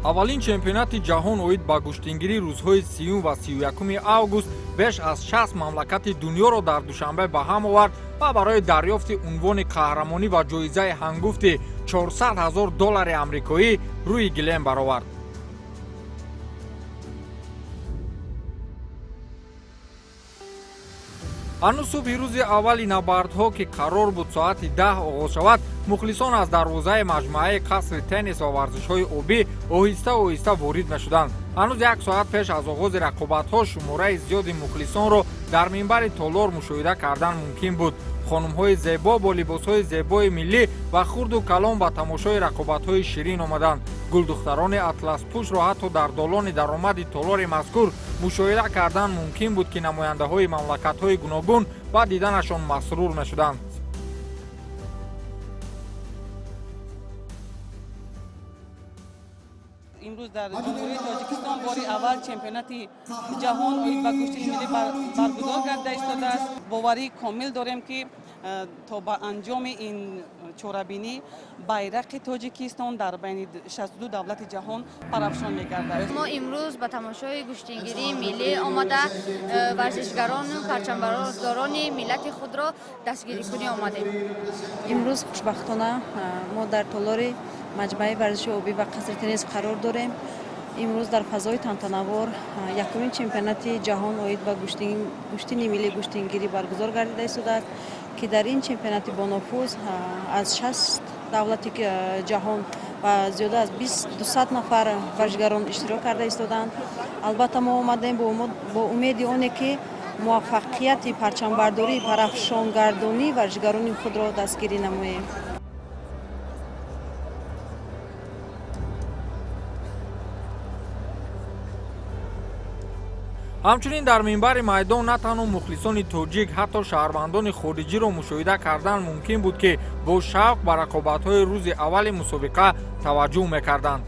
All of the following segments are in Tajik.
Аввалин чемпионати ҷаҳон оид ба гӯштингирӣ рӯзҳои 30 ва 31 август беш аз 60 мамлакати дунёро дар Душанбе ба ҳам овард ва барои дарёфти унвони қаҳрамонӣ ва ҷоизаи ҳангуфти 400 ҳазор доллари амрикоӣ рӯи гилем баровард. Ҳанӯз субҳи рӯзи аввали набардҳо, ки қарор буд соати 10 оғоз шавад, мухлисон аз дарвозаи маҷмӯаи қасри теннис ва варзишҳои обӣ оҳиста оҳиста ворид мешуданд. Ҳанӯз як соат пеш аз оғози рақобатҳо шумораи зиёди мухлисонро дар минбари толор мушоҳида кардан мумкин буд. Хонумҳои зебо бо либосҳои зебои миллӣ ва хурду калон ба тамошои рақобатҳои ширин омаданд. Гулдухтарони атласпӯшро ҳатто дар долони даромади толори мазкур мушоҳида кардан мумкин буд, ки намояндаҳои мамлакатҳои гуногун ба диданашон масрур мешуданд. Имрӯз дар Ҷумҳурии Тоҷикистон бори аввал чемпионати ҷаҳон оид ба гӯштини миллӣ баргузор гарда истодааст. Боварии комил дорем, ки то ба анҷоми ин чорабинӣ байрақи Тоҷикистон дар байни 62 давлати ҷаҳон парафшон мегардад. Мо имрӯз ба тамошои гӯштингирии миллӣ омада, варзишгарону парчамбардорони миллати худро дастгирӣ кунӣ омадем. Имрӯз хушбахтона мо дар толори маҷмӯаи варзиши обӣ ва қасри теннис қарор дорем. Имрӯз дар фазои тантанавор якумин чемпионати ҷаҳон оид ба гӯштини миллӣ гӯштингирӣ баргузор гардида истодааст, ки дар ин чемпионати бонуфуз аз 60 давлати ҷаҳон ва зиёда аз 200 нафар варзишгарон иштирок карда истодаанд. Албатта, мо омадем бо умеди оне, ки муваффақияти парчамбардорӣ, парафшонгардонии варзишгарони худро дастгирӣ намоем. Ҳамчунин дар минбари майдон на танҳо мухлисони тоҷик, ҳатто шаҳрвандони хориҷиро мушоҳида кардан мумкин буд, ки бо шавқ ба рақобатҳои рӯзи аввали мусобиқа таваҷҷӯҳ мекарданд.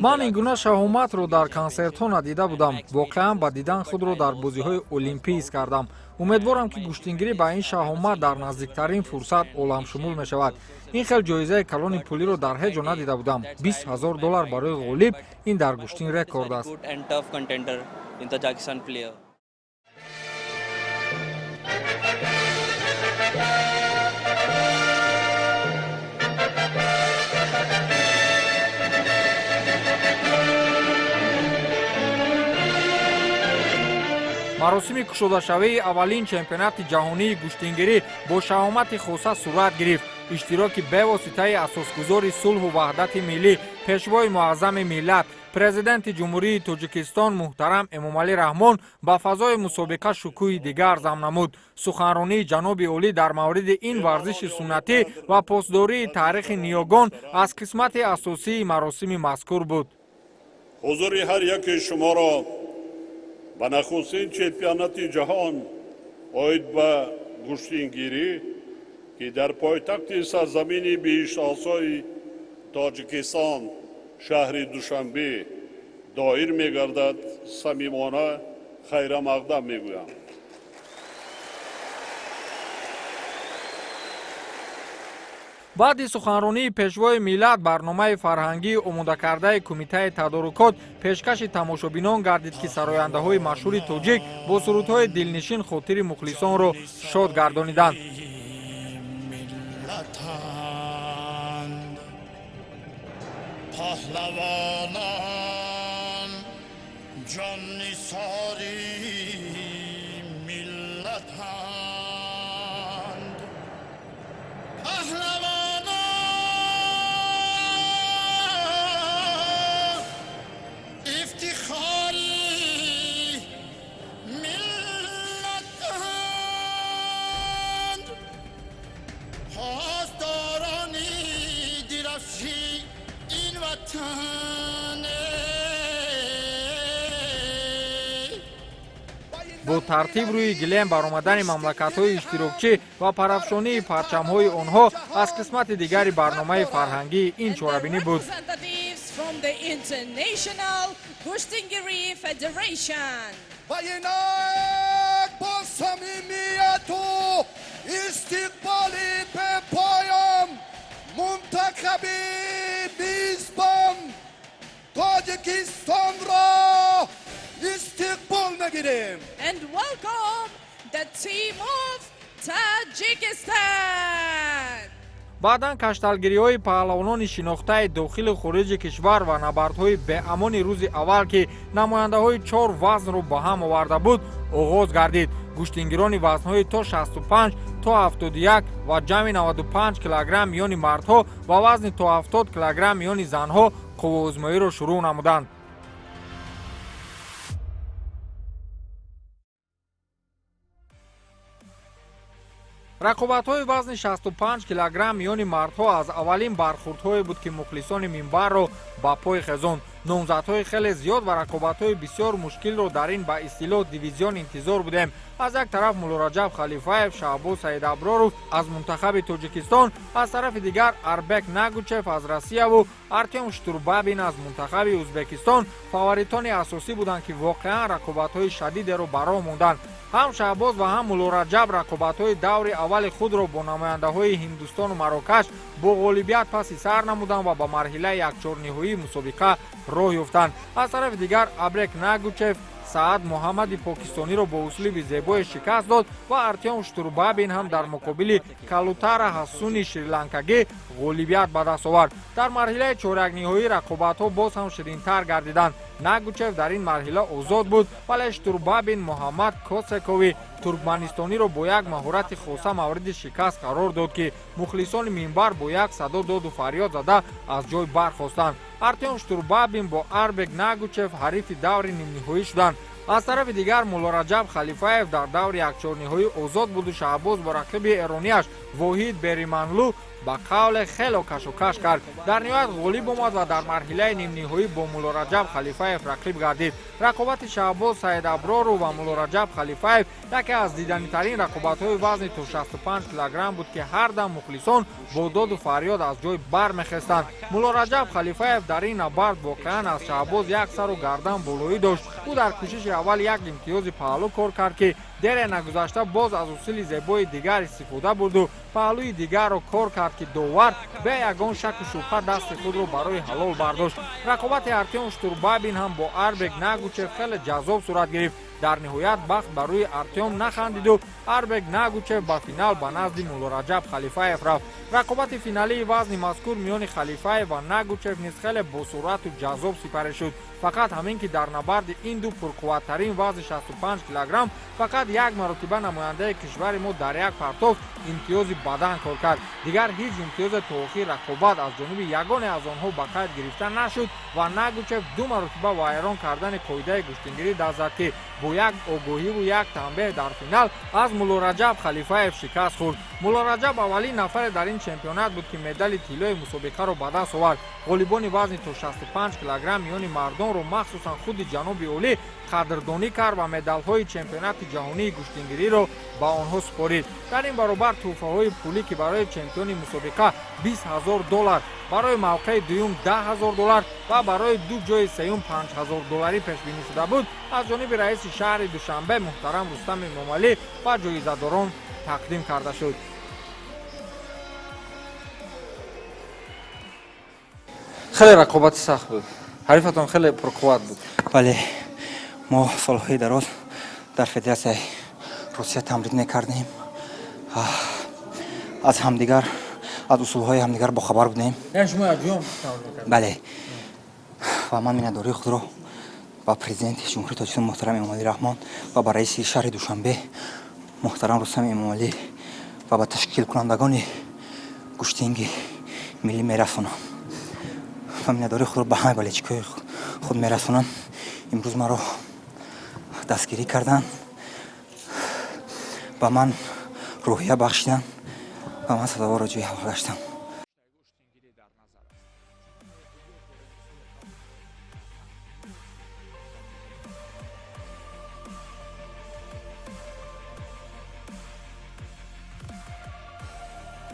Ман ин гуна шаҳоматро дар консертҳо надида будам. Воқеан, ба дидан худро дар бозиҳои олимпӣ ҳис кардам. Умедворам, ки гӯштингирӣ ба ин шаҳомат дар наздиктарин фурсат оламшумул мешавад. Ин хел ҷоизаи калони пулиро дар ҳеҷ ҷо надида будам. 20 000 доллар барои ғолиб, ин дар гӯштин рекорд аст. Маросими кушодашавии аввалин чемпионати ҷаҳонии гӯштингирӣ бо шаҳомати хоса сурат гирифт. Иштироки бевоситаи асосгузори сулҳу ваҳдати миллӣ, пешвои муаззами миллат, Президенти Ҷумҳурии Тоҷикистон муҳтарам Эмомалӣ Раҳмон ба фазои мусобиқа шукӯҳи дигар зам намуд. Суханронии ҷаноби олӣ дар мавриди ин варзиши суннатӣ ва посдории таърихи ниёгон аз қисмати асосии маросими мазкур буд. Ҳузури ҳар яке шуморо ба нахустин чемпионати ҷаҳон оид ба гӯштингирӣ, ки дар пойтахти сарзамини биҳиштосои Тоҷикистон, шаҳри Душанбе доир мегардад, самимона хайрамақдам мегӯям. Баъди суханронии пешвои миллат барномаи фарҳангии омодакардаи кумитаи тадорукот пешкаши тамошобинон гардид, ки сарояндаҳои машҳури тоҷик бо сурудҳои дилнишин хотири мухлисонро шод гардониданд. Паҳлавонон ҷоннисори миллатанд, паҳлавонон ифтихори миллатанд, посдорони дирафши ин ватан. Бо тартиб рӯи гилем баромадани мамлакатҳои иштирокчӣ ва парафшонии парчамҳои онҳо аз қисмати дигари барномаи фарҳангии ин чорабинӣ буд. From the International Gushtingiri Federation. Ва инак бо самимияту истиқболи бепоён мунтахаби Тоҷикистонро истиқбол мегирем. And welcome the team of Tajikistan! Баъдан кашталгириҳои паҳлавонони шинохтаи дохилу хориҷи кишвар ва набардҳои беамони рӯзи аввал, ки намояндаҳои чор вазнро ба ҳам оварда буд, оғоз гардид. Гӯштингирони вазнҳои то 65, то 71 ва ҷамъи 95 килограмм миёни мардҳо ва вазни то 70 килограмм миёни занҳо қувваозмоиро шурӯъ намуданд. Рақобатҳои вазни 65 килограмм миёни мардҳо аз аввалин бархурдҳое буд, ки мухлисони минбарро ба пой хезонд. Номзадҳои хеле зиёд ва рақобатҳои бисёр мушкилро дар ин ба истилоҳ дивизион интизор будем. Аз як тараф Муллораҷаб Халифаев, Шаҳбоз Саидаброров аз мунтахаби Тоҷикистон, аз тарафи дигар Арбек Нагучев аз Россияву Артем Штурбабин аз мунтахаби Ӯзбекистон фаворитони асосӣ буданд, ки воқеан рақобатҳои шадидеро ба роҳ монданд. Ҳам Шаҳбоз ва ҳам Муллораҷаб рақобатҳои даври аввали худро бо намояндаҳои Ҳиндустону Марокаш бо ғолибият паси сар намуданд ва ба марҳилаи якчорниҳоии мусобиқа роҳ ёфтанд. Аз тарафи дигар Абрек Нагучев Саад Муҳаммади покистониро бо услуби зебое шикаст дод ва Артем Штурбабин ҳам дар муқобили Калутара Ҳассуни шриланкагӣ ғолибият ба даст овард. Дар марҳилаи чорякниҳоӣ рақобатҳо боз ҳам ширинтар гардиданд. Нагучев дар ин марҳила озод буд, вале Штурбабин Муҳаммад Косекови туркманистониро бо як маҳорати хоса мавриди шикаст қарор дод, ки мухлисони минбар бо як садо доду фарёд зада аз ҷой бархостанд. Артем Штурбабин бо Арбек Нагучев ҳарифи даври нимниҳоӣ шуданд. Аз тарафи дигар Муллораҷаб Халифаев дар даври якчорниҳоӣ озод буду Шаҳбоз бо рақиби эронияш Воҳид Бериманлу ба қавле хело кашокаш кард. Дар ниҳоят ғолиб омад ва дар марҳилаи нимниҳоӣ бо Муллораҷаб Халифаев рақиб гардид. Рақобати Шаҳбоз Саидаброров ва Муллораҷаб Халифаев яке аз диданитарин рақобатҳои вазни то 65 килограмм буд, ки ҳар дам мухлисон бо доду фарёд аз ҷой бармехестанд. Муллораҷаб Халифаев дар ин набард воқеан аз Шаҳбоз як сару гардан болоӣ дошт. Ӯ дар кӯшиши аввал як имтиёзи паҳлӯ кор кард, ки дере нагузашта боз аз усули зебои дигар истифода бурду паҳлӯи дигарро кор кард, ки довар бе ягон шаку шубҳа дасти худро барои ҳалол бардошт. Рақобати Артем Штурбабин ҳам бо Арбек Нагучев хеле ҷаззоб сурат гирифт. Дар ниҳоят бахт ба рӯи Артем нахандиду Арбек Нагучев ба финал ба назди Муллораҷаб Халифаев рафт. Рақобати финалии вазни мазкур миёни Халифаев ва Нагучев низ хеле босуръату ҷаззоб сипарӣ шуд. Фақат ҳамин ки дар набарди ин ду пурқувваттарин вазни 65 килограмм фақат як маротиба намояндаи кишвари мо дар як партоф имтиёзи бадан кор кард. Дигар ҳеҷ имтиёзе то охир рақобат аз ҷониби ягоне аз онҳо ба қайд гирифта нашуд ва Нагучев ду маротиба вайрон кардани қоидаи гӯштингирӣ даст зад, ки бо як огоҳиву як танбеҳ дар финал аз Муллораҷаб Халифаев шикаст хӯрд. Муллораҷаб аввалин нафаре дар ин чемпионат буд, ки медали тиллои мусобиқаро ба даст овард. Ғолибони вазни то 65 килограмм миёни мардонро махсусан худи ҷаноби олӣ қадрдонӣ кард ва медалҳои чемпионати ҷаҳонии гӯштингириро ба онҳо супорид. Дар ин баробар тӯҳфаҳои пулӣ, ки барои чемпиони мусобиқа 20 000 доллар, барои мавқеи дуюм 10 000 доллар ва барои ду ҷои сеюм 5000 долларӣ пешбинӣ шуда буд, аз ҷониби раиси шаҳри Душанбе муҳтарам Рустам Эмомалӣ ба ҷоизадорон тақдим карда шуд. Хеле рақобати сахт буд, ҳарифатон хеле пурқувват буд. Бале, мо солҳои дароз дар Федератсияи Русия тамрин мекардем, аз ҳамдигар, аз усулҳои ҳамдигар бохабар будем. Бале, ва ман миннатдории худро ба президенти Ҷумҳурии Тоҷикистон муҳтарам Эмомалӣ Раҳмон ва ба раиси шаҳри Душанбе муҳтарам Рустам Эмомалӣ ва ба ташкилкунандагони гӯштинги миллӣ мерасонам ва миннатдории худро ба ҳамаи болельщикҳои худ мерасонам. Имрӯз маро дастгирӣ карданд, ба ман рӯҳия бахшиданд ва ман сазоворро ҷои аввал гаштам.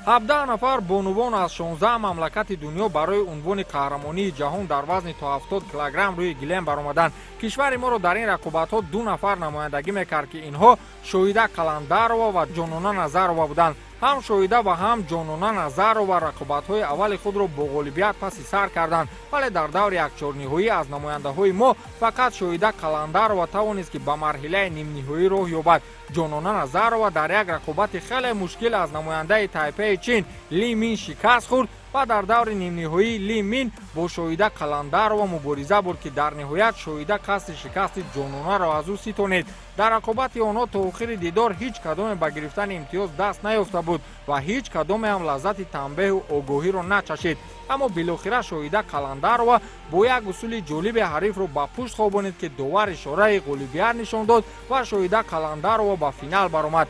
17 нафар бонувон аз 16 мамлакати дунё барои унвони қаҳрамонии ҷаҳон дар вазни то 70 килограмм рӯи гилем баромаданд. Кишвари моро дар ин рақобатҳо ду нафар намояндагӣ мекард, ки инҳо Шоҳида Қаландарова ва Ҷонона Назарова буданд. Ҳам Шоҳида ва ҳам Ҷонона Назарова рақобатҳои аввали худро бо ғолибият паси сар карданд, вале дар даври якчорниҳоӣ аз намояндаҳои мо фақат Шоҳида Қаландарова тавонист, ки ба марҳилаи нимниҳоӣ роҳ ёбад. Ҷонона Назарова дар як рақобати хеле мушкил аз намояндаи Тайпеи Чин Ли Мин шикаст хӯрд ва дар даври нимниҳоӣ Ли Мин бо Шоҳида Қаландарова мубориза бурд, ки дар ниҳоят Шоҳида қасди шикасти Ҷононаро аз ӯ ситонид. Дар рақобати онҳо то охири дидор ҳеҷ кадоме ба гирифтани имтиёз даст наёфта буд ва ҳеҷ кадоме ҳам лаззати танбеҳу огоҳиро начашид. Аммо билохира Шоҳида Қаландарова бо як усули ҷолиби ҳарифро ба пушт хобонид, ки довар ишораи ғолибият нишон дод ва Шоҳида Қаландарова ба финал баромад.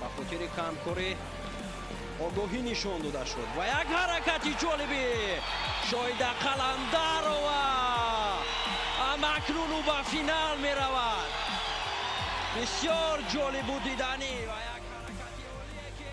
Ба хотири камкорӣ огоҳӣ нишон дода шуд ва як ҳаракати ҷолиби Шоҳида Қаландарова амакнун ӯ ба финал меравад. Бисёр ҷолибу диданӣ ва як ҳаракати олие, ки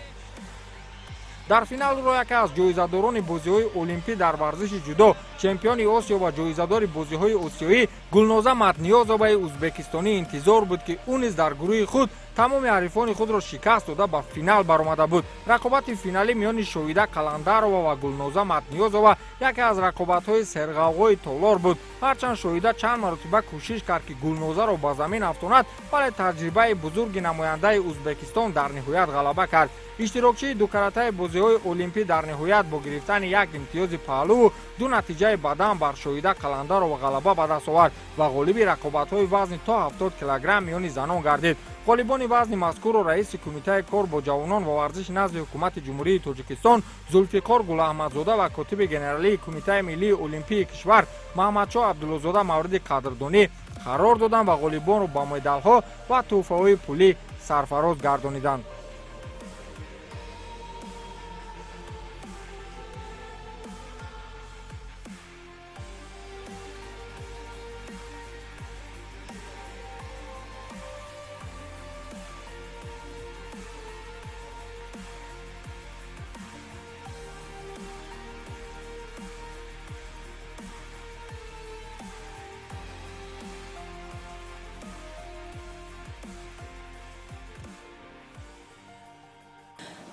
дар финал ӯро яке аз ҷоизадорони бозиҳои олимпӣ дар варзиши ҷудо, чемпиони Осиё ва ҷоизадори бозиҳои осиёӣ Гулноза Матниёзоваи узбекистонӣ интизор буд, ки ӯ низ дар гурӯҳи худ тамоми ҳарифони худро шикаст дода ба финал баромада буд. Рақобати финалӣ миёни Шоҳида Қаландарова ва Гулноза Матниёзова яке аз рақобатҳои серғавғои толор буд. Ҳарчанд Шоҳида чанд маротиба кӯшиш кард, ки Гулнозаро ба замин афтонад, вале таҷрибаи бузурги намояндаи Узбекистон дар ниҳоят ғалаба кард. Иштирокчии дукаратаи бозиҳои олимпӣ дар ниҳоят бо гирифтани як имтиёзи паҳлуву ду натиҷаи бадан бар Шоҳида Қаландарова ғалаба ба даст овард ва ғолиби рақобатҳои вазни то 70 килограмм миёни занон гардид. Ғолибони вазни мазкурро раиси Кумитаи кор бо ҷавонон ва варзиши назди Ҳукумати Ҷумҳурии Тоҷикистон Зулфиқор Гулаҳмадзода ва котиби генералии Кумитаи миллии олимпии кишвар Маҳмадшоҳ Абдуллозода мавриди қадрдонӣ қарор доданд ва ғолибонро ба медалҳо ва тӯҳфаҳои пулӣ сарфароз гардониданд.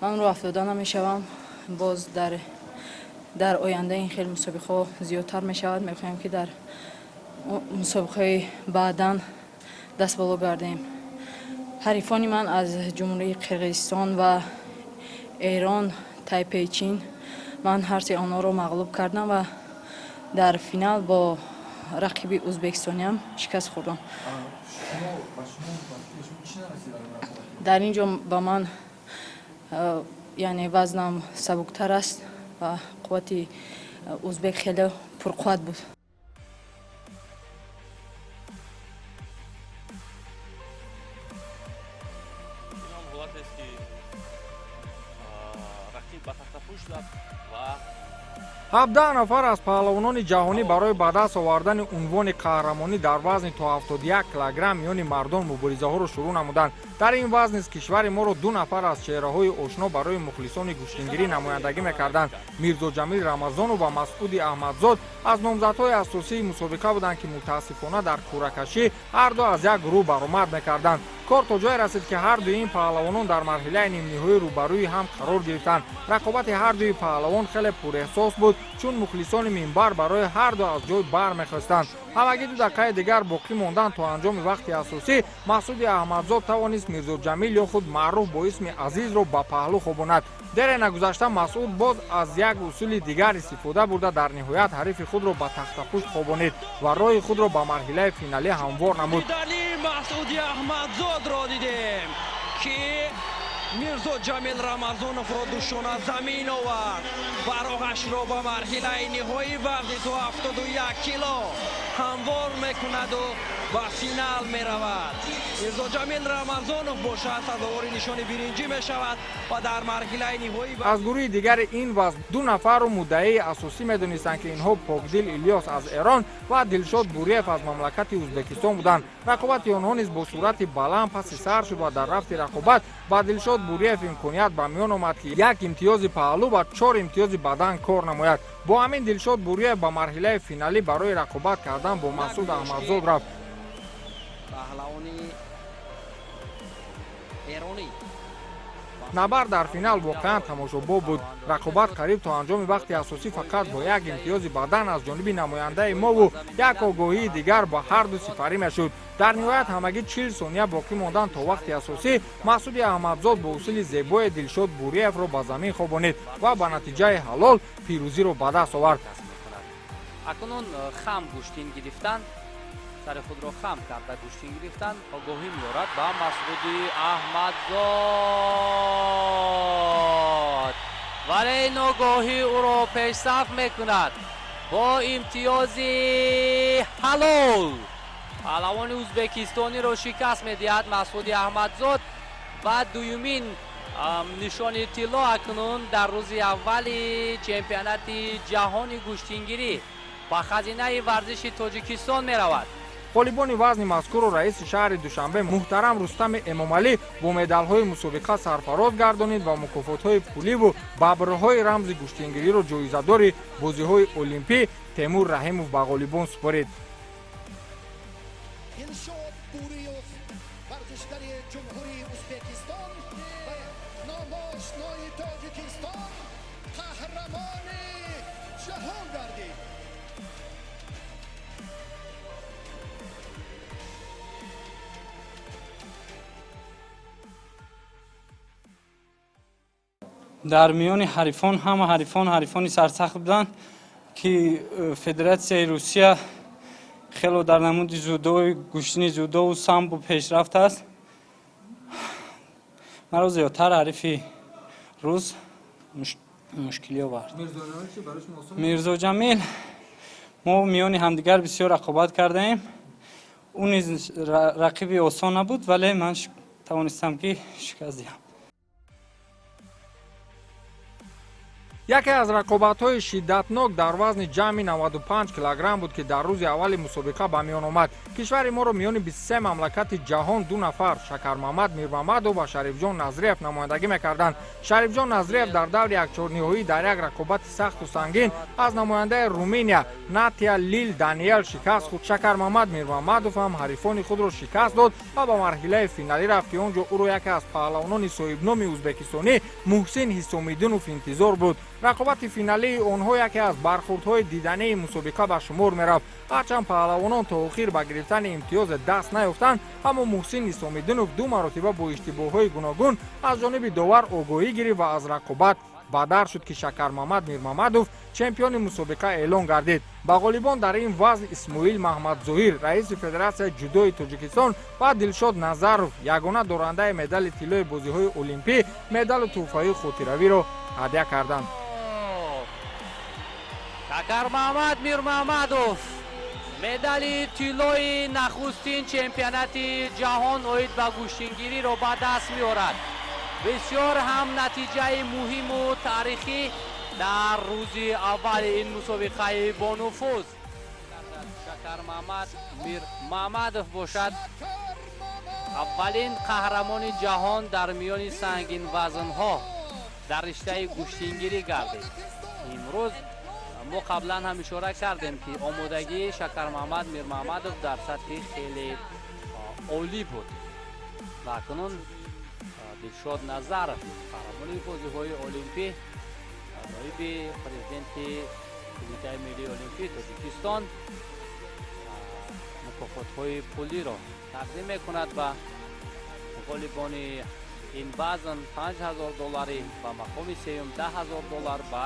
Ман рӯ афтода намешавам. Боз дар оянда ин хел мусобиқаҳо зиёдтар мешавад. Мехоҳем, ки дар мусобиқаҳои баъдан даст боло гардем. Ҳарифони ман аз Ҷумҳурии Қирғизистон ва Эрон, Тайпеи Чин. Ман ҳар се онҳоро мағлуб кардам ва дар финал бо рақиби узбекистониям шикаст хӯрдам. Дар ин ҷо ба ман, яъне вазнам сабуктар аст ва қуввати узбек хеле пурқувват буд. Инам ҳолатест, ки рақиб ба тахтапушт зад ва 17 нафар аз паҳлавонони ҷаҳонӣ барои ба даст овардани унвони қаҳрамонӣ дар вазни то 71 килограмм миёни мардон муборизаҳоро шурӯъ намуданд. Дар ин вазн низ кишвари моро ду нафар аз чеҳраҳои ошно барои мухлисони гӯштингирӣ намояндагӣ мекарданд. Мирзоҷамил Рамазонов ва Масъуди Аҳмадзод аз номзадҳои асосии мусобиқа буданд, ки мутаассифона дар кӯракашӣ ҳар ду аз як гурӯҳ баромад мекарданд. Кор то ҷое расид, ки ҳар дуи ин паҳлавонон дар марҳилаи нимниҳоӣ рӯбарӯи ҳам қарор гирифтанд. Рақобати ҳар дуи паҳлавон хеле пурэҳсос буд, чун мухлисони минбар барои ҳар ду аз ҷой бармехостанд. Ҳамагӣ 2 дақиқаи дигар боқӣ монданд то анҷоми вақти асосӣ. Масъуди Аҳмадзод тавонист Мирзоҷамил ё худ маъруф бо исми Азизро ба паҳлӯ хобонад. Дере нагузашта Масъуд боз аз як усули дигар истифода бурда дар ниҳоят ҳарифи худро ба тахтапушт хобонид ва роҳи худро ба марҳилаи финалӣ ҳамвор намуд. Масъуди Аҳмадзодро дидем, ки Мирзоҷамил Рамазоновро душона замин овард ва роҳашро ба марҳилаи ниҳоии вазни то 71 кило ҳамвор мекунаду ба финал меравад. Мирзоҷамил Рамазонов бошад сазовори нишони биринҷӣ мешавад ва дар марҳилаи ниҳоӣ аз гурӯҳи дигари ин вазн ду нафарро муддаии асосӣ медонистанд, ки инҳо Покдил Илёс аз Эрон ва Дилшод Буриев аз мамлакати Узбекистон буданд. Рақобати онҳо низ бо суръати баланд паси сар шуд ва дар рафти рақобат ба Дилшод Буриев имконият ба миён омад, ки як имтиёзи паҳлӯ ва 4 имтиёзи бадан кор намояд. Бо ҳамин Дилшод Буриев ба марҳилаи финалӣ барои рақобат кардан бо Масъуд Аҳмадзод рафт. Паҳлавони эронӣ ба Набард дар финал воқеан тамошобоб буд. Рақобат қариб то анҷоми вақти асосӣ фақат бо як имтиёзи бадан аз ҷониби намояндаи мову як огоҳии дигар ба ҳар ду сипарӣ мешуд. Дар ниҳоят ҳамагӣ 40 сония боқӣ мондан то вақти асосӣ Маҳсуди Аҳмадзод бо усули зебои Дилшод Буриевро ба замин хобонид ва ба натиҷаи ҳалол пирӯзиро ба даст овард. Акнун хам гӯштин гирифтан, сари худро хам карда гӯштин гирифтан огоҳӣ меорад ба Масъуди Аҳмадзод, вале ин огоҳӣ ӯро пешсаф мекунад бо имтиёзи ҳалол. Паҳлавони ӯзбекистониро шикаст медиҳад Масъуди Аҳмадзод ва дуюмин нишони тилло акнун дар рӯзи аввали чемпионати ҷаҳони гӯштингирӣ ба хазинаи варзиши Тоҷикистон меравад. Ғолибони вазни мазкурро раиси шаҳри Душанбе муҳтарам Рустами Эмомалӣ бо медалҳои мусобиқа сарфароз гардонид ва мукофотҳои пуливу бабрҳои рамзи гӯштингириро ҷоизадори бозиҳои олимпӣ Темур Раҳимов ба ғолибон супорид. Дилшод Буриев, варзишгари Ҷумҳурии Ӯзбекистон ва номошнои Тоҷикистон, қаҳрамони ҷаҳон гардид. Дар миёни ҳарифон ҳама ҳарифон ҳарифони сарсахт буданд, ки Федератсияи Русия хело дар намуди ҷудои гӯштини ҷудову самбо пешрафт аст. Маро зиёдтар ҳарифи рус мушкилӣ овард. Мирзоҷамил мо миёни ҳамдигар бисёр рақобат кардаем. Ӯ низ рақиби осон набуд, вале ман тавонистам ки шикаст диҳам. Яке аз рақобатҳои шиддатнок дар вазни ҷамъи 95 килограмм буд, ки дар рӯзи аввали мусобиқа ба миён омад. Кишвари моро миёни 23 мамлакати ҷаҳон ду нафар Шакармамад Мирмамадов ва Шарифҷон Назриев намояндагӣ мекарданд. Шарифҷон Назриев дар даври якчорниҳоӣ дар як рақобати сахту сангин аз намояндаи Руминия Натия Лил Даниел шикаст хӯрд. Шакармамад Мирмамадов ҳам ҳарифони худро шикаст дод ва ба марҳилаи финалӣ рафт, ки он ҷо ӯро яке аз паҳлавонони соҳибноми ӯзбекистонӣ Муҳсин Ҳисомиддинов интизор буд. Рақобати финалии онҳо яке аз бархӯрдҳои дидании мусобиқа ба шумор мерафт. Ҳарчанд паҳлавонон то охир ба гирифтани имтиёзе даст наёфтанд, аммо Муҳсин Ҳисомиддинов ду маротиба бо иштибоҳҳои гуногун аз ҷониби довар огоҳӣ гирифт ва аз рақобат бадар шуд, ки Шакармамад Мирмамадов чемпиони мусобиқа эълон гардид. Ба ғолибон дар ин вазн Исмоил Маҳмадзоҳир, раиси Федератсияи ҷудои Тоҷикистон, ва Дилшод Назаров, ягона дорандаи медали тиллои бозиҳои олимпӣ, медалу тӯҳфаи хотиравиро ҳадя карданд. Шакармамад Мирмамадов медали тиллои нахустин чемпионати ҷаҳон оид ба гӯштингириро ба даст меорад. Бисёр ҳам натиҷаи муҳиму таърихӣ дар рӯзи аввали ин мусобиқаи бонуфуз. Шакармамад Мирмамадов бошад аввалин қаҳрамони ҷаҳон дар миёни сангинвазнҳо дар риштаи гӯштингирӣ гардид. Имрӯз мо қаблан ҳам ишора кардем, ки омодагии Шакармамад Мирмамадов дар сатҳи хеле олӣ буд ва акнун Дилшод Назаров, қаҳрамони бозиҳои олимпӣ, ноиби президенти Кумитаи миллии олимпии Тоҷикистон, мукофотҳои пулиро тақдим мекунад ба ғолибони ин вазн 5000 доллари, ба мақоми сеюм 10 000 доллар, ба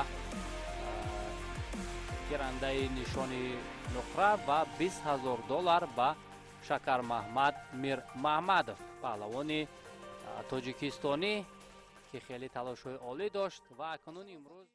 гирандаи нишони нуқра ва 20 000 доллар ба Шакармаҳмад Мирмаҳмадов, паҳлавони тоҷикистонӣ, ки хеле талошҳои олӣ дошт ва акнун имрӯз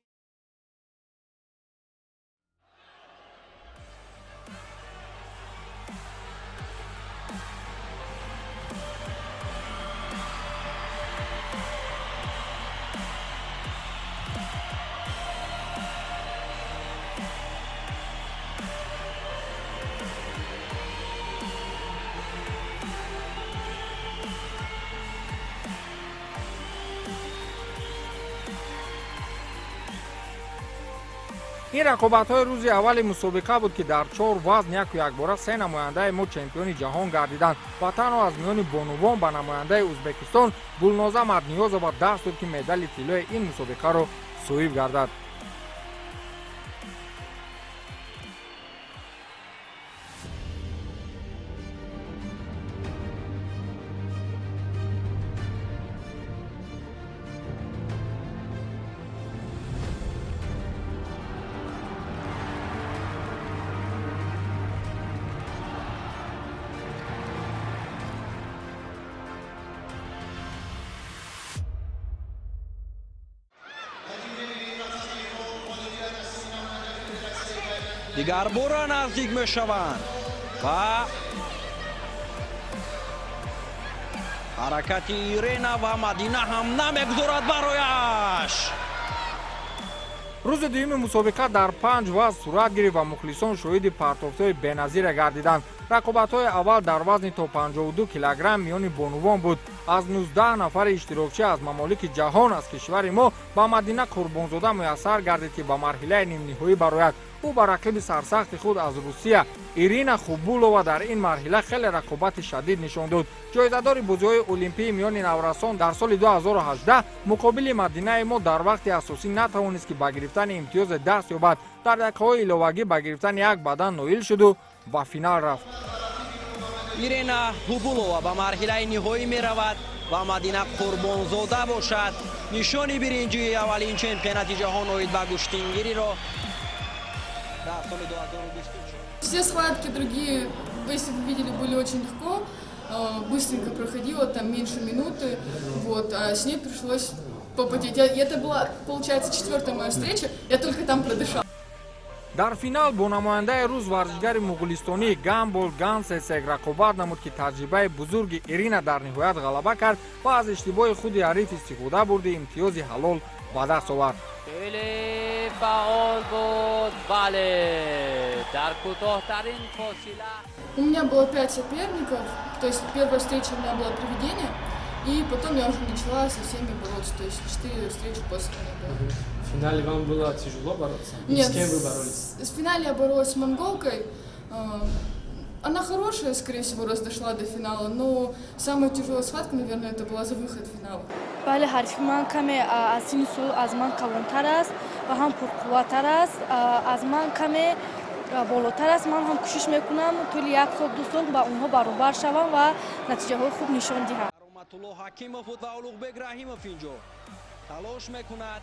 Ин рақобатҳои рӯзи аввали мусобиқа буд, ки дар 4 вазн яку якбора 3 намояндаи мо чемпиони ҷаҳон гардиданд ва танҳо аз миёни бонувон ба намояндаи Ӯзбекистон Гулноза Мадниёзова даст дод, ки медали тиллои ин мусобиқаро соҳиб гардад. Дигарбора наздик мешаванд ва ҳаракати Ирена ва Мадина ҳам намегузорад барояш. Рӯзи дуюми мусобиқа дар 5 вазн сурат гирифт ва мухлисон шоҳиди партофтҳои беназира гардиданд. Рақобатҳои аввал дар вазни то 52 килограмм миёни бонувон буд. Аз 19 нафари иштирокчӣ аз мамолики ҷаҳон аз кишвари мо ба Мадина Қурбонзода муяссар гардид, ки ба марҳилаи нимниҳоӣ барояд. Ӯ ба рақиби сарсахти худ аз Русия Ирина Хубулова дар ин марҳила хеле рақобати шадид нишон дод. Ҷоизадори бозиҳои олимпии миёни наврасон дар соли 2018 муқобили Мадинаи мо дар вақти асосӣ натавонист, ки ба гирифтани имтиёзе даст ёбад. Дар дақиқаҳои иловагӣ ба гирифтани як бадан ноил шуду ба финал рафт. Ирина Хубулова ба марҳилаи ниҳоӣ меравад ва Мадина Қурбонзода бошад нишони биринҷии аввалин чемпионати ҷаҳон оид ба гӯштингириро дар соли 2024. Все схватки другие, если вы видели, были очень легко, быстренько проходило, там меньше минуты, вот, а с ней пришлось попотеть. Это была, получается, 4-я моя встреча, я только там продышала. Дар финал бо намояндаи рус варзишгари муғулистонӣ Гамбол Гансесек рақобат намуд, ки таҷрибаи бузурги Ирина дар ниҳоят ғалаба кард ва аз иштибоҳи худи ҳариф истифода бурди имтиёзи ҳалол ба даст овард. Хеле фаъол буд, бале, дар кӯтоҳтарин фосила. У меня было 5 соперников, то есть первая встреча у меня была проведение, и потом я уже начала со всеми бороться, то есть 4 встречи после меня было. В финале вам было тяжело бороться? Нет, с кем вы боролись? В финале я боролась с монголкой. Она хорошая, скорее всего, раз дошла до финала, но самая тяжелая схватка, наверное, это была за выход в финал. Бале, ҳарифи ман каме аз синну сол аз ман калонтар аст ва ҳам пурқувваттар аст, аз ман каме болотар аст. Ман ҳам кӯшиш мекунам тӯли 1 сол 2 сол ба онҳо баробар шавам ва натиҷаҳои хуб нишон диҳам. Кароматулло Ҳакимов буд ва Улуғбек Раҳимов инҷо талош мекунад.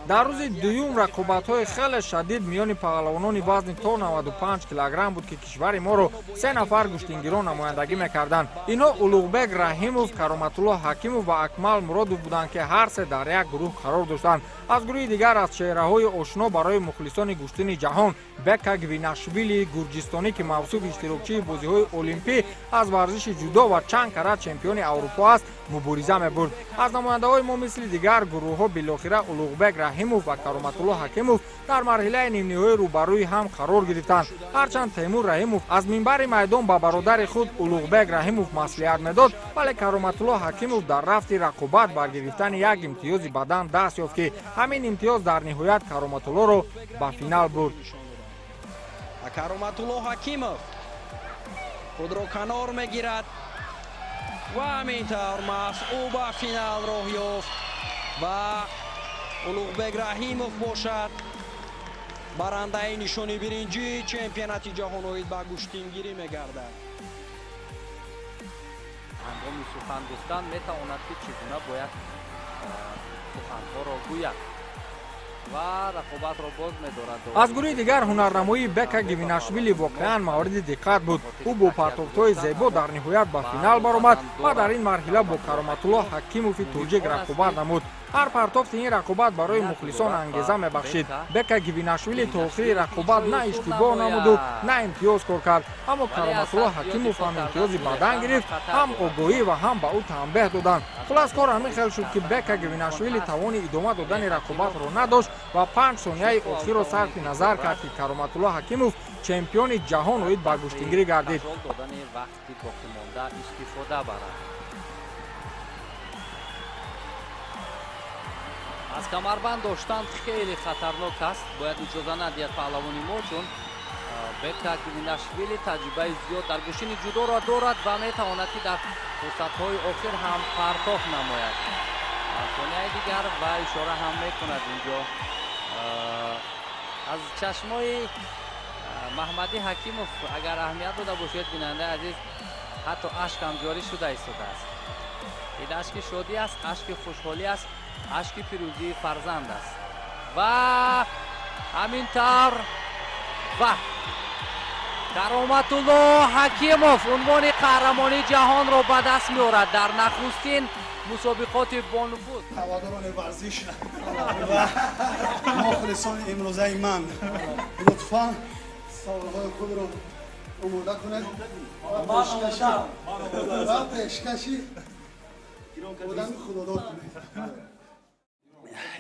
Дар рӯзи дуюм рақобатҳои хеле шадид миёни паҳлавонони вазни то 95 килограмм буд, ки кишвари моро 3 нафар гӯштингирон намояндагӣ мекарданд. Инҳо Улуғбек Раҳимов, Кароматулло Ҳакимов ва Акмал Муродов буданд, ки ҳар се дар як гурӯҳ қарор доштанд. Аз гурӯҳи дигар аз чеҳраҳои ошно барои мухлисони гӯштини ҷаҳон Бека Гвинашвили гурҷистонӣ, ки мавсуф иштирокчии бозиҳои олимпӣ аз варзиши ҷудо ва чанд карат чемпиони Аврупо аст, мубориза мебурд. Аз намояндаҳои мо мисли дигар гурӯҳҳо билохира Улуғбек Раҳимов ва Кароматулло Ҳакимов дар марҳилаи нимниҳоӣ рӯбарӯи ҳам қарор гирифтанд. Ҳарчанд Темур Раҳимов аз минбари майдон ба бародари худ Улуғбек Раҳимов маслиҳат медод, вале Кароматулло Ҳакимов дар рафти рақобат бар гирифтани як имтиёзи бадан даст ёфт, ки ҳамин имтиёз дар ниҳоят Кароматуллоро ба финал бурд. Кароматулло Ҳакимов худро канор мегирад ва ҳамин тавр маҳз ӯ ба финал роҳ ёфт ва Улуғбек Раҳимов бошад барандаи нишони биринҷии чемпионати ҷаҳон оид ба гӯштингирӣ мегардад. Ҳангоми сухан гуфтан метавонад, ки чӣ гуна бояд суханҳоро гӯяд ва рақобатро боз медорад. Аз гурӯҳи дигар ҳунарнамоии Бека Гвинашвили воқеан мавриди диққат буд. Ӯ бо партофтҳои зебо дар ниҳоят ба финал баромад ва дар ин марҳила бо Кароматулло Ҳакимови тоҷик рақобат намуд. Ҳар партофти ин рақобат барои мухлисон ангеза мебахшид. Бека Гвинашвили то охири рақобат на иштибоҳ намуду на имтиёз кор кард, аммо Кароматулло Ҳакимов ҳам имтиёзи бадан гирифт, ҳам огоҳӣ ва ҳам ба ӯ танбеҳ доданд. Хулас, кор ҳамин хел шуд, ки Бека Гвинашвили тавони идома додани рақобатро надошт ва 5 сонияи охирро сарфи назар кард, ки Кароматулло Ҳакимов чемпиони ҷаҳон оид ба гӯштингирӣ гардид. Аз камарбанд доштан хеле хатарнок аст, бояд иҷоза надиҳад паҳлавони мо, чун Бека Гвинашвили таҷрибаи зиёд дар гӯштини ҷудоро дорад ва метавонад, ки дар фурсатҳои охир ҳам партофт намояд. Сонияи дигар ва ишора ҳам мекунад инҷо аз чашмои Маҳмадӣ Ҳакимов. Агар аҳамият дода бошед, бинандаи азиз, ҳатто ашк ҳам ҷорӣ шуда истодааст. Ин ашки шодӣ аст, ашки хушҳолӣ аст, ашки пирӯзии фарзанд аст. Ва ҳамин тавр ва Кароматулло Ҳакимов унвони қаҳрамонии ҷаҳонро ба даст меорад дар нахустин мусобиқоти бонуфуз. Ҳаводорони варзиш ва мухлисони имрӯзаи ман, лутфан саволҳои худро омода кунед ва пешкаши одами худодод кунед.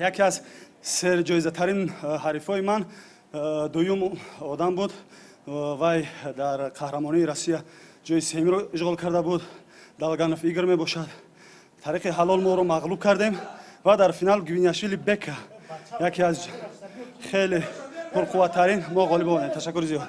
Яке аз серҷоизатарин ҳарифҳои ман дуюм одам буд. Вай дар қаҳрамонии Россия ҷои сеюмро ишғол карда буд. Далганов Игор мебошад. Тариқи ҳалол моро мағлуб кардем ва дар финал Гвиняшвили Бека, яке аз хеле пурқувваттарин, мо ғолиб омадем. Ташаккури зиёд.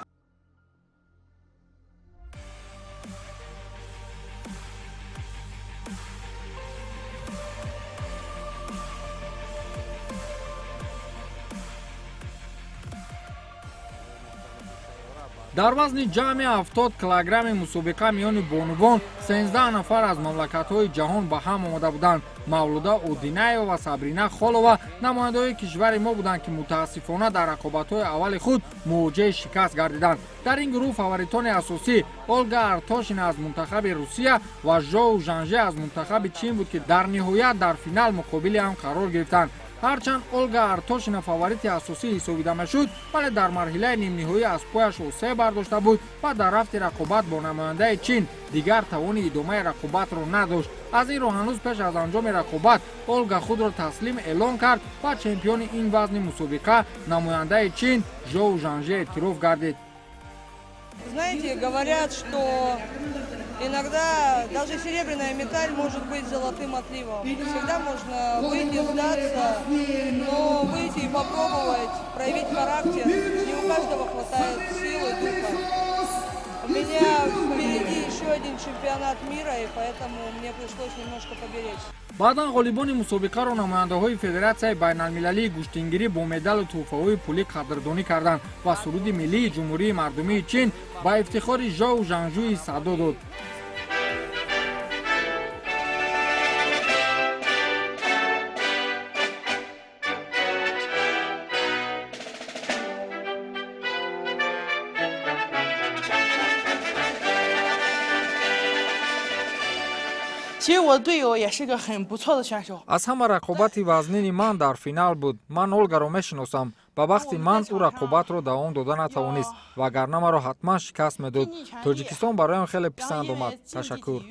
Дар вазни ҷамъи 70 килограмми мусобиқа миёни бонувон 13 нафар аз мамлакатҳои ҷаҳон ба ҳам омода буданд. Мавлуда Одинаева ва Сабрина Холова намояндаҳои кишвари мо буданд, ки мутаассифона дар рақобатҳои аввали худ мувоҷеҳи шикаст гардиданд. Дар ин гурӯҳ фаворитони асосӣ Олга Артошина аз мунтахаби Русия ва Жоу Жанже аз мунтахаби Чин буд, ки дар ниҳоят дар финал муқобили ҳам қарор гирифтанд. Ҳарчанд Олга Артошина фаворити асосӣ ҳисобида мешуд, вале дар марҳилаи нимниҳоӣ аз пояш осеб бардошта буд ва дар рафти рақобат бо намояндаи Чин дигар тавони идомаи рақобатро надошт. Аз ин рӯ ҳанӯз пеш аз анҷоми рақобат Олга худро таслим эълон кард ва чемпиони ин вазни мусобиқа намояндаи Чин Жоу Жанже эътироф гардид. Знаете, говорят, что иногда даже серебряная медаль может быть золотым отливом. Всегда можно выйти, сдаться, но выйти и попробовать, проявить характер. Не у каждого хватает силы, духа. У меня впереди еще один чемпионат мира, и поэтому мне пришлось немножко поберечь. Баъдан ғолибони мусобиқаро намояндаҳои Федератсияи байналмилалии гӯштингирӣ бо медалу тӯҳфаҳои пулӣ қадрдонӣ карданд ва суруди миллии Ҷумҳурии мардумии Чин ба ифтихори Жоу Жанжуи садо дод. Аз ҳама рақобати вазнини ман дар финал буд. Ман Олгаро мешиносам. Ба бахти ман ӯ рақобатро давом дода натавонист, вагарна маро ҳатман шикаст медод. Тоҷикистон бароям хеле писанд омад. Ташаккур.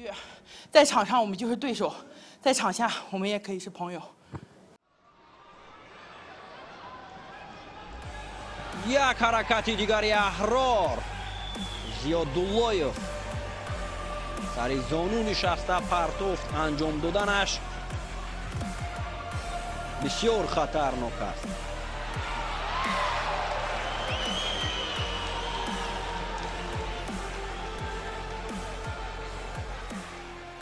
Як ҳаракати дигари Аҳрор Зиёдуллоев сари зону нишаста партофт анҷом доданаш бисёр хатарнок аст.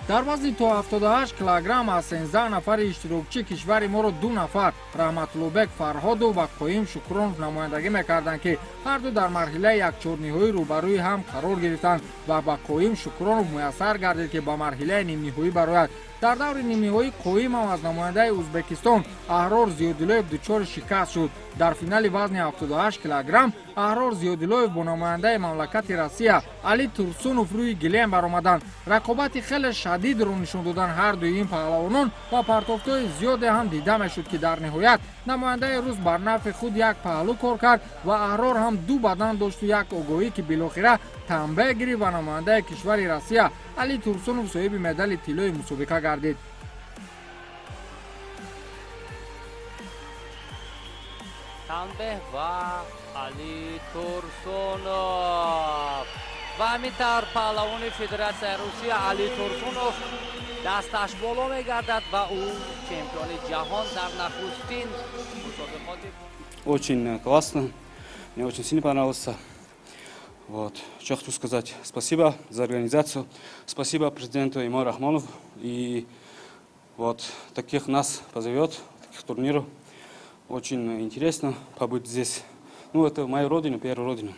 Дар вазни то 78 килограмм аз 13 нафари иштирокчӣ кишвари моро 2 нафар Раҳматуллобек Фарҳодов ва Қоим Шукронов намояндагӣ мекарданд, ки ҳарду дар марҳилаи якчорниҳоӣ рӯбарӯи ҳам қарор гирифтанд ва ба Қоим Шукронов муяссар гардид, ки ба марҳилаи нимниҳоӣ барояд. Дар даври нимниҳоӣ Қоим ҳам аз намояндаи Ӯзбекистон Аҳрор Зиёдуллоев дучори шикаст шуд. Дар финали вазни 78 килограмм Аҳрор Зиёдуллоев бо намояндаи мамлакати Россия Али Турсунов рӯи гилем баромаданд. Рақобати хеле шадидро нишон доданд ҳардуи ин паҳлавонон ва партофтҳои зиёде ҳам дида мешуд, ки дар ниҳоят намояндаи рус бар нафъи худ як паҳлӯ кор кард ва Аҳрор ҳам 2 бадан дошту як огоҳӣ, ки билохира танбеҳ гирифт ва намояндаи кишвари Россия Али Турсунов соҳиби медали тиллои мусобиқа гардид. Танбеҳ ва Али Турсунов. Ва ҳамин тавр паҳлавони Федератсияи Русия Али Турсунов Дасташ боло мегардад ва ӯ чемпиони ҷаҳон дар нахустин мусобиқоти. Очень классно, мне очень сильно понравился. Вот. Что хочу сказать. Спасибо за организацию, спасибо президенту Эмомалӣ Рахмону. И вот таких нас позовет, таких турниров. Очень интересно побыть здесь. Ну, это моя родина, первая родина.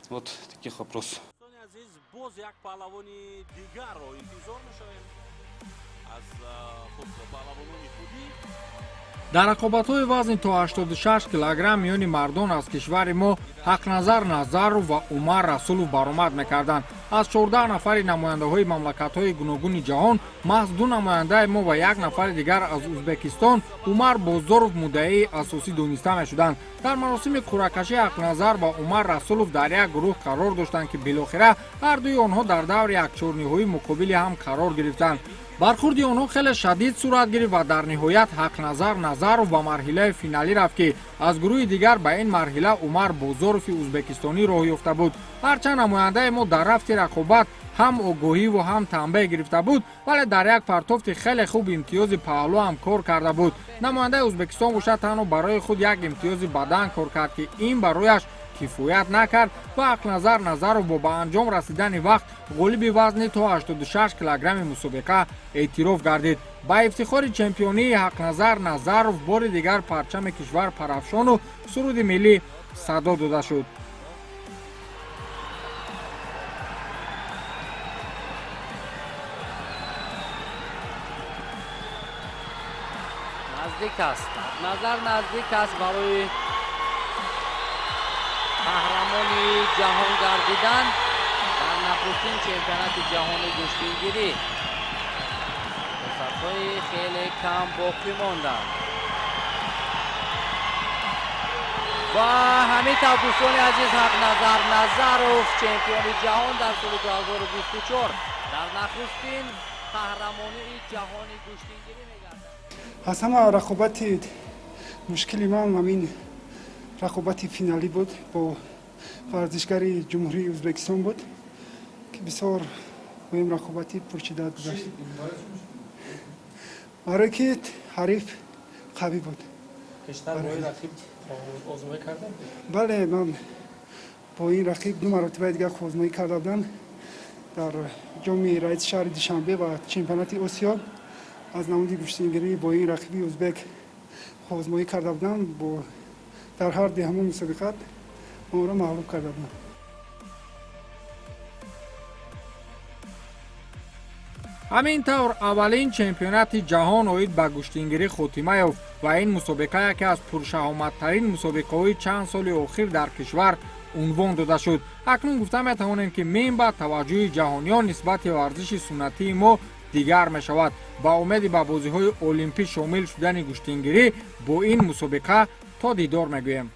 Вот таких вопросов. Боз як паҳлавони дигарро интизор мешавем аз хуб паҳлавонони худӣ. Дар рақобатҳои вазни то 86 килограмм миёни мардон аз кишвари мо Ҳақназар Назаров ва Умар Расулов баромад мекарданд. Аз 14 нафари намояндаҳои мамлакатҳои гуногуни ҷаҳон маҳз ду намояндаи мо ва як нафари дигар аз Ӯзбекистон Умар Бозоров муддаии асосӣ дониста мешуданд. Дар маросими қуръакашӣ Ҳақназар ва Умар Расулов дар як гурӯҳ қарор доштанд, ки билохира ҳар дуи онҳо дар даври якчорниҳоӣ муқобили ҳам қарор гирифтанд. Бархурди онҳо хеле шадид сурат гирифт ва дар ниҳоят Ҳақназар Назаров ба марҳилаи финалӣ рафт, ки аз гурӯҳи дигар ба ин марҳила Умар Бозорови ӯзбекистонӣ роҳ ёфта буд. Ҳарчанд намояндаи мо дар рафти рақобат ҳам огоҳиву ҳам танбеҳ гирифта буд, вале дар як партофти хеле хуб имтиёзи паҳлӯ ҳам кор карда буд. Намояндаи Ӯзбекистон бошад танҳо барои худ як имтиёзи бадан кор кард, ки ин барояш кифоят накард ва Ҳақназар Назаров бо ба анҷом расидани вақт ғолиби вазни то 86 килограмми мусобиқа эътироф гардид. Ба ифтихори чемпионии Ҳақназар Назаров бори дигар парчами кишвар парафшону суруди миллӣ садо дода шуд. Наздик аст, Ҳақназар наздик аст барои қаҳрамони ҷаҳон гардидан дар нахустин чемпионати ҷаҳони гӯштингирӣ. Фурсатҳои хеле кам боқӣ монданд ва ҳамин тавр, дӯстони азиз, Ҳақназар Назаров чемпиони ҷаҳон дар соли 2024 дар нахустин қаҳрамонии ҷаҳони гӯштингирӣ мегардад. Аз ҳама рақобати мушкили ман ҳамин рақобати финалӣ буд, бо варзишгари Ҷумҳурии Ӯзбекистон буд, ки бисёр муҳим рақобати пуршиддат гузашт, барое ки ҳариф қавӣ буд. Пештар бо ин рақиб озмоӣ кардам? Бале, ман бо ин рақиб ду маротибаи дигар озмоӣ карда будам дар ҷоми раиси шаҳри Душанбе ва чемпионати Осиё. Аз намуди гӯштингирӣ бо ин рақиби ӯзбек озмоӣ карда будам, бо дар ҳар ду ҳамон мусобиқат онро мағлуб карда будам. Ҳамин тавр аввалин чемпионати ҷаҳон оид ба гӯштингирӣ хотима ёфт ва ин мусобиқа яке аз пуршаҳоматтарин мусобиқаҳои чанд соли охир дар кишвар унвон дода шуд. Акнун гуфта метавонем, ки минбаъд таваҷҷӯҳи ҷаҳониён нисбати варзиши суннатии мо дигар мешавад. Ба умеди ба бозиҳои олимпӣ шомил шудани гӯштингирӣ бо ин мусобиқа то дидор мегӯем.